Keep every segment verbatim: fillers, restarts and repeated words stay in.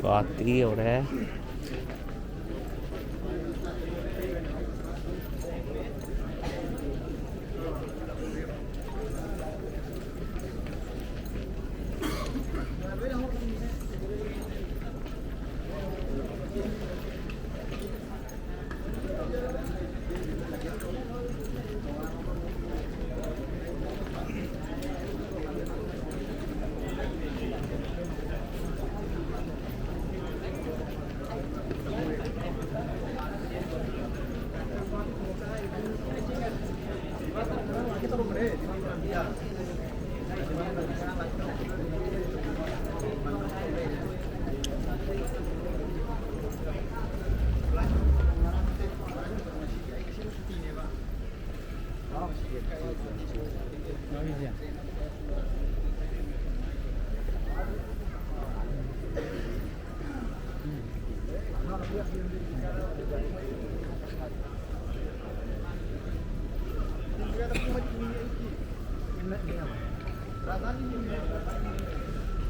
ꯒꯨꯋꯥꯍꯥꯇꯤ ꯌꯧꯔꯦ꯫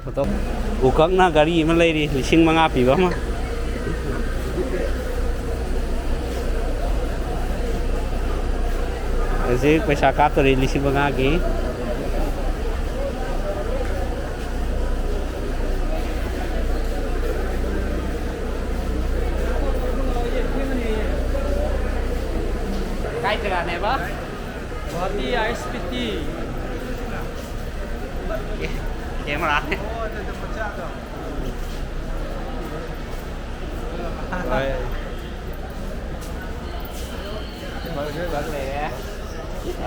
ꯐꯣꯇꯣ꯫ ꯎꯀꯛꯅ ꯒꯥꯔꯤ ꯑꯃ ꯂꯩꯔꯤ, ꯂꯤꯁꯤꯡ ꯃꯉꯥ ꯄꯤꯕ ꯑꯃ꯫ ꯍꯧꯖꯤꯛ ꯄꯩꯁꯥ ꯀꯥꯞꯇꯣꯔꯤ, ꯂꯤꯁꯤꯡ ꯃꯉꯥꯒꯤ꯫ ꯀꯥꯏ ꯖꯒꯥꯅꯦꯕ? ꯒꯨꯋꯥꯍꯥꯇꯤ ꯑꯥꯏ ꯑꯦꯁ ꯕꯤ ꯇꯤ꯫ ꯀꯦꯃꯦꯔꯥꯅꯦ꯫ ꯍꯣꯏ꯫ ꯑꯩꯈꯣꯏꯁꯨ ꯂꯣꯏ ꯂꯩꯔꯦ꯫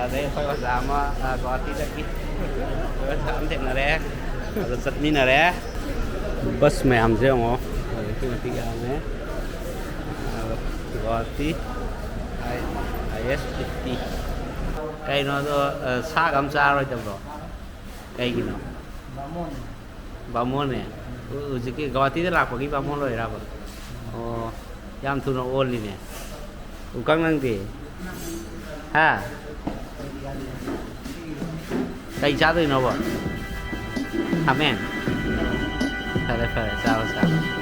ꯑꯗꯩ ꯑꯩꯈꯣꯏ ꯑꯣꯖꯥ ꯑꯃ, ꯑ, ꯒꯨꯋꯥꯍꯥꯇꯤꯗꯒꯤ ꯑꯩꯈꯣꯏ ꯑꯣꯖꯥ ꯑꯃ ꯊꯦꯡꯅꯔꯦ꯫ ꯑꯗꯨ ꯆꯠꯃꯤꯟꯅꯔꯦ꯫ ꯕꯁ ꯃꯌꯥꯝꯁꯦ ꯌꯦꯡꯉꯣ, ꯑꯗꯨꯛꯀꯤ ꯃꯇꯤꯛ ꯌꯥꯝꯃꯦ꯫ ꯑꯗꯣ ꯒꯨꯋꯥꯍꯥꯇꯤ ꯑꯥꯏ ꯑꯦꯁ ꯐꯤꯐꯇꯤ꯫ ꯀꯩꯅꯣꯗꯣ, ꯑ, ꯁꯥꯒ ꯑꯃ ꯆꯥꯔꯣꯏꯗꯕ꯭ꯔꯣ? ꯀꯩꯒꯤꯅꯣ? ꯕꯥꯃꯣꯟꯅꯦ꯫ ꯍꯧꯖꯤꯛꯀꯤ ꯒꯧꯍꯥꯇꯤꯗ ꯂꯥꯛꯄꯒꯤ ꯕꯥꯃꯣꯟ ꯑꯣꯏꯔꯕ? ꯑꯣ, ꯌꯥꯝ ꯊꯨꯅ ꯑꯣꯜꯂꯤꯅꯦ꯫ ꯎꯀꯪ ꯅꯪꯗꯤ? ꯍꯥ? ꯀꯩ ꯆꯥꯗꯣꯏꯅꯣꯕ? ꯈꯥꯃꯦꯟ? ꯐꯔꯦ ꯐꯔꯦ, ꯆꯥꯔꯣ ꯆꯥꯔꯣ꯫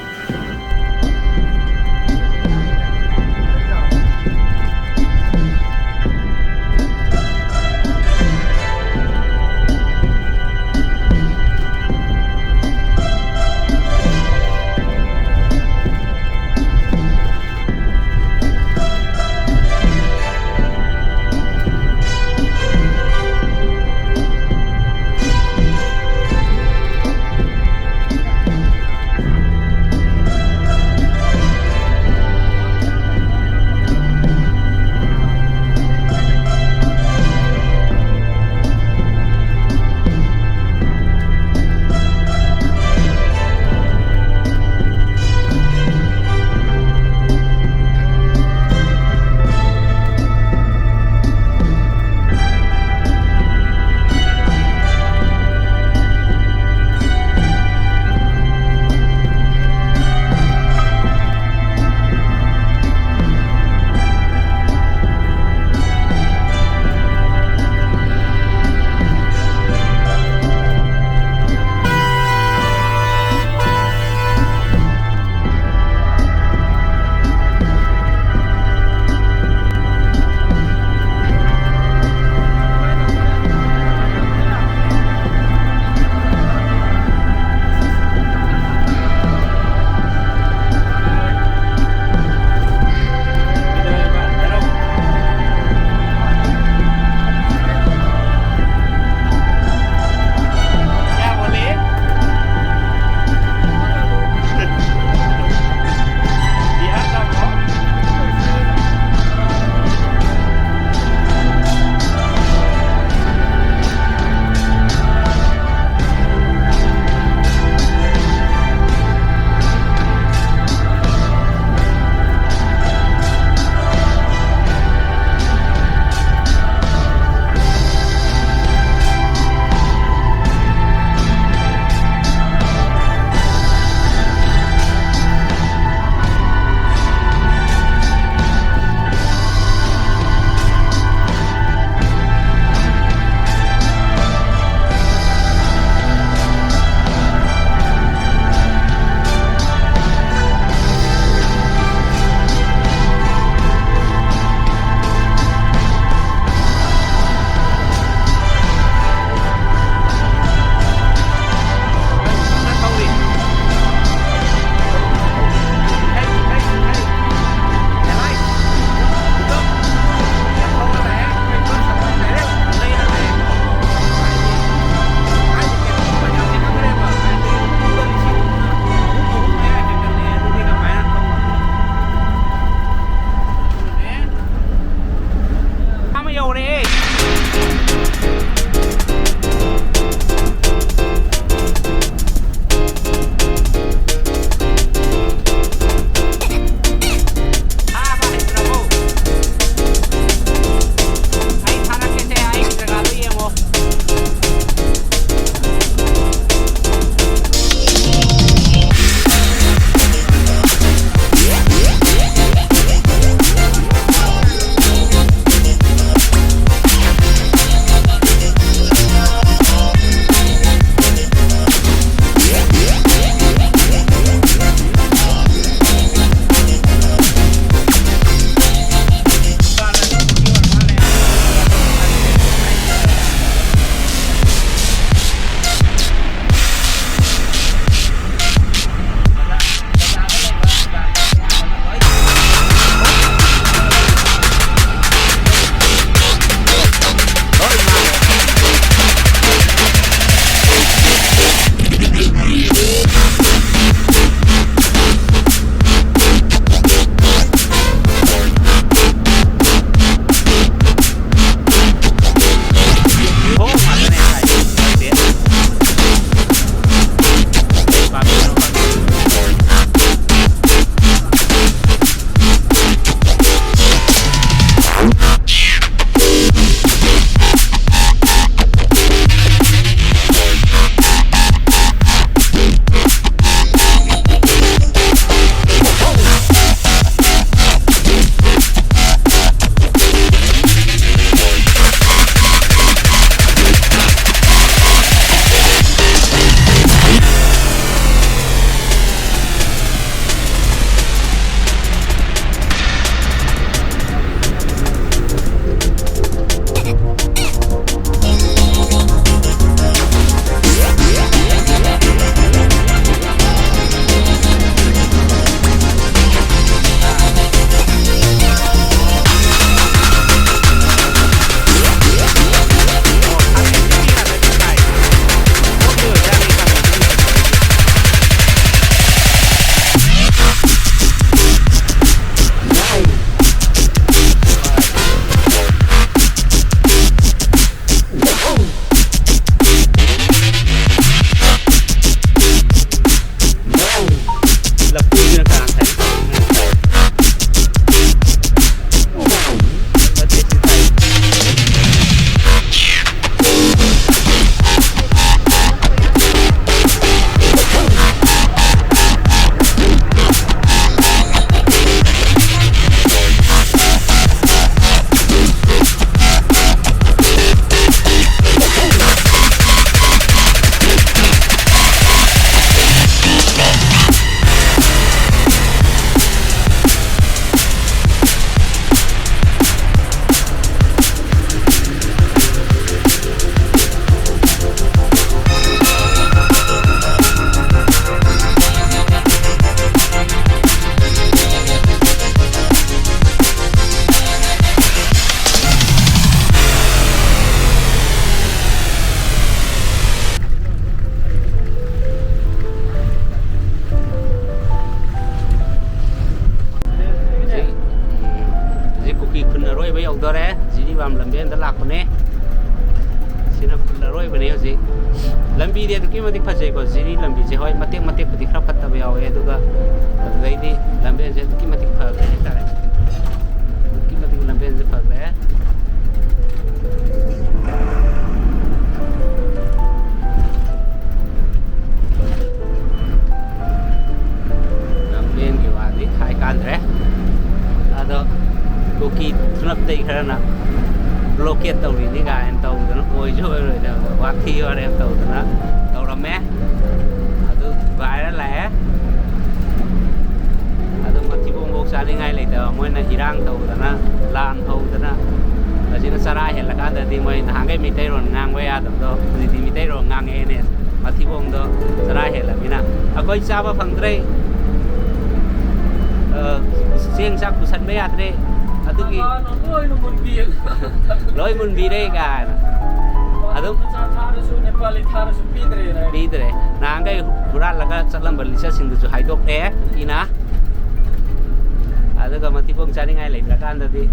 ꯂꯝꯕꯦꯟꯗ ꯂꯥꯛꯄꯅꯦ꯫ ꯁꯤꯅ ꯐꯨꯜ ꯑꯔꯣꯏꯕꯅꯦ ꯍꯧꯖꯤꯛ꯫ ꯂꯝꯕꯤꯗꯤ ꯑꯗꯨꯛꯀꯤ ꯃꯇꯤꯛ ꯐꯖꯩꯀꯣ꯫ ꯖꯤꯔꯤ ꯂꯝꯕꯤꯁꯦ, ꯍꯣꯏ, ꯃꯇꯦꯛ ꯃꯇꯦꯛꯄꯨꯗꯤ ꯈꯔ ꯐꯠꯇꯕ ꯌꯥꯎꯋꯦ, ꯑꯗꯨꯒ ꯑꯗꯨꯗꯩꯗꯤ ꯂꯝꯕꯦꯟꯁꯦ ꯑꯗꯨꯛꯀꯤ ꯃꯇꯤꯛ ꯐꯈ꯭ꯔꯦ ꯍꯥꯏꯇꯥꯔꯦ꯫ ꯑꯗꯨꯛꯀꯤ ꯃꯇꯤꯛ ꯂꯝꯕꯦꯟꯁꯦ ꯐꯈ꯭ꯔꯦ꯫ ꯂꯝꯕꯦꯟꯒꯤ ꯋꯥꯗꯤ ꯍꯥꯏ ꯀꯥꯟꯗ꯭ꯔꯦ꯫ ꯑꯗꯣ ꯀꯨꯀꯤ ꯐꯨꯅꯞꯇꯩ ꯈꯔꯅ ꯕ꯭ꯂꯣꯀꯦꯠ ꯇꯧꯔꯤꯅꯤ ꯀꯥꯏꯅ ꯇꯧꯗꯅ, ꯑꯣꯏꯁꯨ ꯑꯣꯏꯔꯣꯏꯗꯕꯗ ꯋꯥꯊꯤ ꯋꯥꯔꯦꯝ ꯇꯧꯗꯅ ꯇꯧꯔꯝꯃꯦ꯫ ꯑꯗꯨ viral ꯂꯥꯛꯑꯦ꯫ ꯑꯗꯨ ꯃꯊꯤꯕꯣꯡꯐꯧ ꯆꯥꯅꯤꯡꯉꯥꯏ ꯂꯩꯇꯕ ꯃꯣꯏꯅ ꯏꯔꯥꯡ ꯇꯧꯗꯅ, ꯂꯥꯟ ꯍꯧꯗꯅ, ꯑꯁꯤꯅ ꯆꯔꯥ ꯍꯦꯜꯂꯀꯥꯟꯗꯗꯤ ꯃꯣꯏ ꯅꯍꯥꯟꯈꯩ ꯃꯩꯇꯩꯔꯣꯟ ꯉꯥꯡꯕ ꯌꯥꯗꯕꯗꯣ ꯍꯧꯖꯤꯛꯇꯤ ꯃꯩꯇꯩꯔꯣꯟ ꯉꯥꯡꯉꯛꯑꯦꯅꯦ꯫ ꯃꯊꯤꯕꯣꯡꯗꯣ ꯆꯔꯥ ꯍꯦꯜꯂꯃꯤꯅ ꯑꯩꯈꯣꯏ ꯆꯥꯕ ꯐꯪꯗ꯭ꯔꯦ꯫ ꯑ, ꯆꯦꯡ ꯆꯥꯛ ꯄꯨꯁꯟꯕ ꯌꯥꯗ꯭ꯔꯦ꯫ ꯑꯗꯨꯒꯤ ꯂꯣꯏꯅ ꯃꯨꯟꯕꯤ꯫ ꯂꯣꯏ ꯃꯨꯟꯕꯤꯔꯦ ꯀꯥꯏꯅ꯫ ꯑꯗꯨꯝ ꯃꯆꯥ ꯊꯥꯔꯁꯨ, ꯅꯦꯄꯥꯂꯤ ꯊꯥꯔꯁꯨ ꯄꯤꯗ꯭ꯔꯦꯅ꯫ ꯄꯤꯗ꯭ꯔꯦ꯫ ꯅꯍꯥꯟꯈꯩ ꯍꯨꯔꯥꯜꯂꯒ ꯆꯠꯂꯝꯕ ꯂꯤꯆꯠꯁꯤꯡꯗꯨꯁꯨ ꯍꯥꯏꯗꯣꯛꯑꯦ ꯀꯨꯀꯤꯅ꯫ ꯑꯗꯨꯒ ꯃꯊꯤꯕꯣꯡ ꯆꯥꯅꯤꯡꯉꯥꯏ ꯂꯩꯇ꯭ꯔꯀꯥꯟꯗꯗꯤ,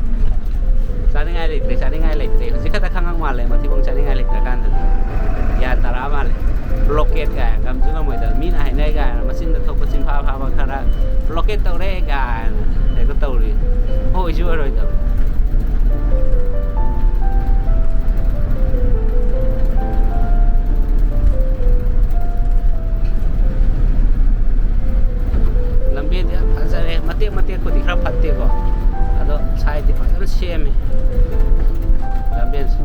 ꯆꯥꯅꯤꯡꯉꯥꯏ ꯂꯩꯇ꯭ꯔꯦ, ꯆꯥꯅꯤꯡꯉꯥꯏ ꯂꯩꯇ꯭ꯔꯦ꯫ ꯍꯧꯖꯤꯛ ꯈꯛꯇ ꯈꯪꯉꯛ ꯃꯥꯜꯂꯦ, ꯃꯊꯤꯕꯣꯡ ꯆꯥꯅꯤꯡꯉꯥꯏ ꯂꯩꯇ꯭ꯔꯀꯥꯟꯗꯗꯤ꯫ ꯒ꯭ꯌꯥꯟ ꯇꯥꯔꯛꯑ ꯃꯥꯜꯂꯦ꯫ ꯕ꯭ꯂꯣꯀꯦꯠ ꯀꯥꯏꯅ, ꯉꯝꯁꯨ ꯉꯝꯃꯣꯏꯗꯕ꯫ ꯃꯤꯅ ꯍꯥꯏꯅꯩ ꯀꯥꯏꯅ, ꯃꯆꯤꯟꯗ ꯊꯣꯛꯄ ꯆꯤꯟꯐꯥ ꯐꯥꯕ ꯈꯔ ꯕ꯭ꯂꯣꯀꯦꯠ ꯇꯧꯔꯦ ꯀꯥꯏꯅ ꯍꯦꯛꯇ ꯇꯧꯔꯤ꯫ ꯑꯣꯏꯁꯨ ꯑꯣꯏꯔꯣꯏꯗꯕ꯫ ꯂꯝꯕꯤꯗꯤ ꯌꯥꯝ ꯐꯖꯔꯦ꯫ ꯃꯇꯦꯛ ꯃꯇꯦꯛꯄꯨꯗꯤ ꯈꯔ ꯐꯠꯇꯦꯀꯣ, ꯑꯗꯣ ꯁꯥꯏꯗꯤ ꯐꯖꯅ ꯁꯦꯝꯃꯦ ꯂꯝꯕꯦꯟꯁꯦ꯫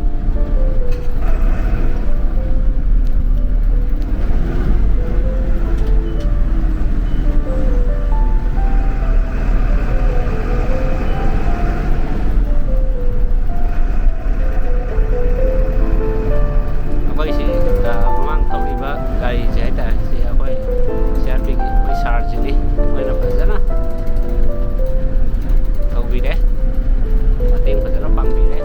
ꯑꯩꯈꯣꯏ ꯁꯤ, ꯑ, ꯃꯃꯥꯡ ꯊꯧꯔꯤꯕ ꯒꯥꯔꯤꯁꯦ ꯍꯥꯏꯇꯥꯔꯦ, ꯁꯤ ꯑꯩꯈꯣꯏ ꯁꯤ ꯑꯥꯔ ꯄꯤꯒꯤ ꯑꯩꯈꯣꯏ ꯁꯥꯔꯁꯤꯅꯤ꯫ ꯃꯣꯏꯅ ꯐꯖꯅ ꯇꯧꯕꯤꯔꯦ, ꯃꯇꯦꯡ ꯐꯖꯅ ꯄꯥꯡꯕꯤꯔꯦ꯫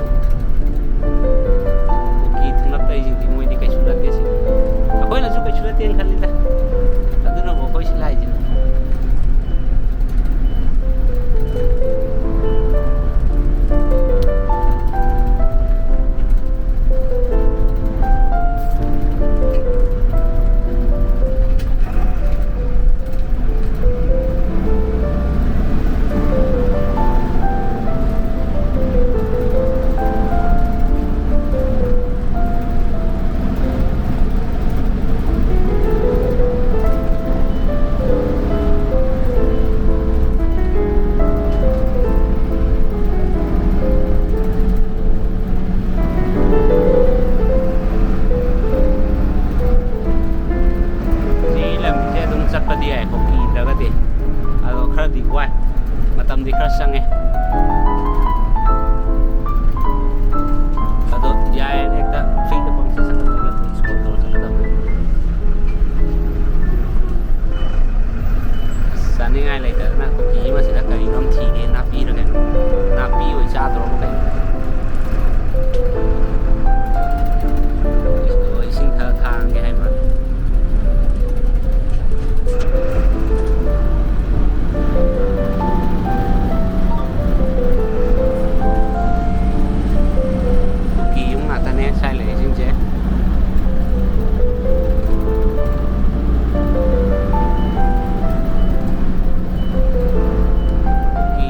ꯈꯔꯗꯤ ꯋꯥꯏ, ꯃꯇꯝꯗꯤ ꯈꯔ ꯆꯪꯉꯦ꯫ ꯑꯗꯣ ꯌꯥꯏ, ꯍꯦꯛꯇ ꯐ꯭ꯔꯤꯗ ꯄꯪꯆꯠ ꯆꯠꯀꯗꯕ ꯅꯠꯇꯦ, ꯏꯁꯀꯣꯔꯠ ꯇꯧꯔ ꯆꯠꯀꯗꯕꯅꯤ꯫ ꯑꯁ, ꯆꯥꯅꯤꯡꯉꯥꯏ ꯂꯩꯇꯗꯅ ꯀꯨꯀꯤ ꯑꯃꯁꯤꯗ ꯀꯔꯤꯅꯣꯝ ꯊꯤꯒꯦ, ꯅꯥꯄꯤꯔ ꯀꯩꯅꯣ, ꯅꯥꯄꯤ ꯑꯣꯏ ꯆꯥꯗ꯭ꯔꯣꯕ ꯀꯩꯅꯣ? ꯏꯁꯤꯡ ꯈꯔ ꯈꯥꯡꯒꯦ ꯍꯥꯏꯕ꯭ꯔꯥ? ꯀꯨꯀꯤ ꯌꯨꯝ ꯉꯥꯛꯇꯅꯦ ꯁ꯭ꯋꯥꯏ ꯂꯩꯔꯤꯁꯤꯡꯁꯦ꯫ ꯀꯨꯀꯤ